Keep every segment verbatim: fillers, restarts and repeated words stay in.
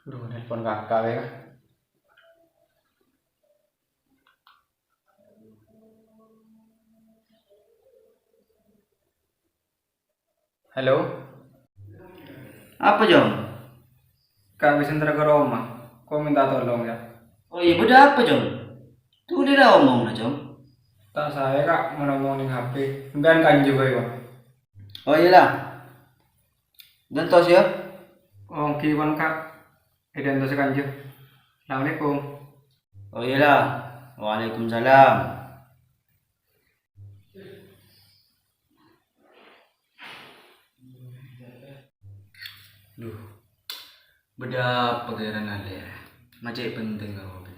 Duh, nelpon kakak ya. Halo? Apa, Jong? Kak, bisa ntar ke rumah. Kau minta tolong, ya. Oh iya, bâdâ apa, Jong? Tuh, dia dah omong, nah, Jong. Tak saya, Kak, mau ngomong ning H P. Sampeyan kanjeng bae, Pak. Oh, iyalah. Gantos, ya. Oke, Wan, Kak. Eh, gantos kanjeng. Assalamualaikum. Oh, iyalah. Waalaikumsalam. Duh, bâdâ apa kèra nalè? Macè' penting karo kopi.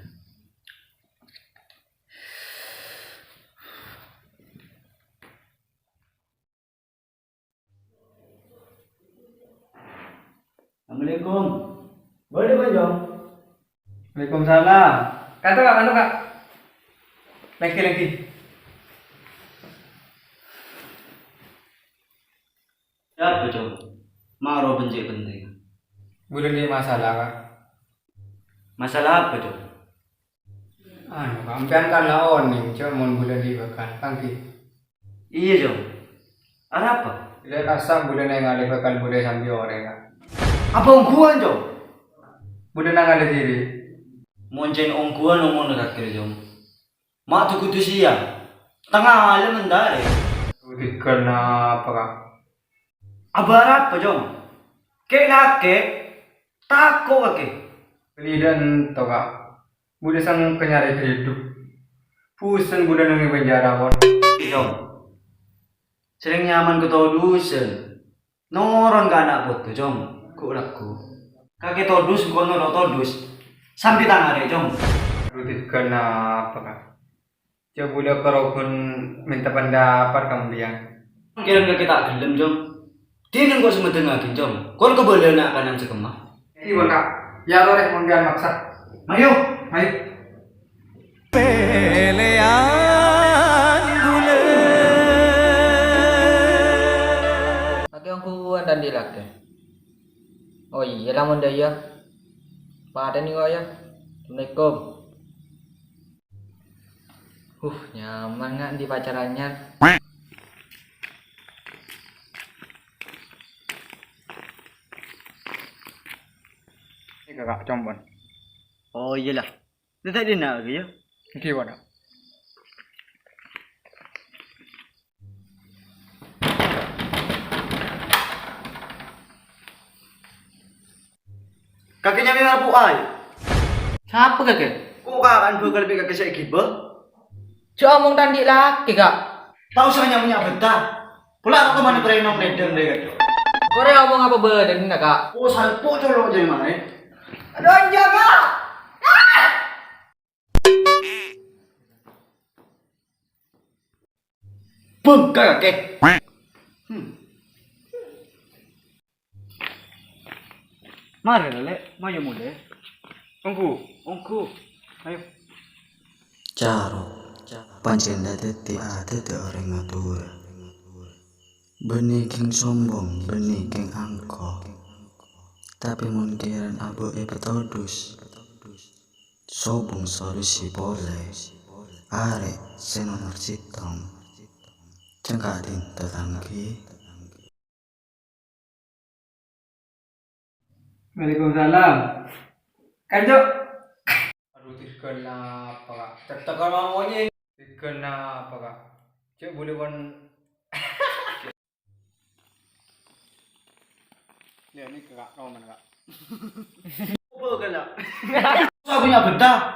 Assalamualaikum. Boleh, Bang Jong? Waalaikumsalam. Kanto, Kak, kanto, Kak. Lengki, lengki. Apa, Jong? Maro bân cè' penting. Bulâ andi' masalah, Kak. Masalah apa, Jong? Anu, Kak, sampèyan kan la onèng, cè' mon bulâ andi' bhâkal, kan, Ki? Iyâ, Jong. Arapa? Lè' kassa' bulâ nèngalè bhâkal bulâ sambi orèng, Kak. Apa ongghuwân, Jong? Bulâ nèngalè diri. Mon cè' ongghuwân omonna kakè, Jong. Ma' tu kodhu sèyang. Tengnga alem entar, è. Ghâllu napa, Kak? Abâ' arapa, Jong? Kè'-kakè tako' kakè. Bânnè dâ' ènto, Kak. Bulâ sengka nyarè hidup. Pusèng bulâ neng è penjara, Kon. Jong. Serrèng nyaman katodusân. Noron ka ana' poto, Jong. Ghu' lagghu'. Kakè todus, engko' noro' todus. Sambi tangarè, Jong. Aduh, ghâllu napa, Kak? Jhâ' bulâ karoghun mènta pendapat ka sampèyan. Kèra kakè ta' ghellem, Jong. Dinèng engko' sè meddhengngaghi, Jong. Kor kabâlâna kanan sè kemma. Iyâ, Kak. Iyâ, torè, mon sampèyan maksa. Ayo, ayo. Pèlèyan bulâ. Kakè ongghuwân ta' andi' lakè. Oh iyâ, lamon dâ' iyâ. Patènè engko' yâ. Assalamualaikum. Huh, nyaman nga' andi' pacar anyar. Ini kakak compon. Oh iyalah. Itu tadi nak lagi ya? Gimana? Kakè nyamè marbu'â. Sapa kakè? Kok kakè bhâkal bi' kakè sè ghibâ? Jhâ' omong ta' andi' lakè, Kak. Ta' osa nya-manya bhâta. Pola aku kemana prenom ledeng deh, Kak. Korè omong apa bâdâna, Kak? Oh, salpo colo' jârè marè. Aduh, anjir, Kak. Ah! Bengkak, kakè. Hmm. Marè, Lè', mayu molè. Ongghu, ongghu. Ayo. Carok, pancèn dâddhi adâddhâ orèng Madhurâ. Bânnè ghing sombong, bânnè ghing angko. Tapè mon kèran abâ' èpatodus, sobung solusi polè. Arè' sè nomer sèttong. Cengkadin tatangghâ. Waalaikumsalam. Kanjo. Aduh, tirgal napa, Kak? Tetep kan mau monyè. Tirgal napa, Kak? Cek boleh pon. Ya, ini, Kak, kamu mana, Kak? Apa, Kak? Saya punya benda.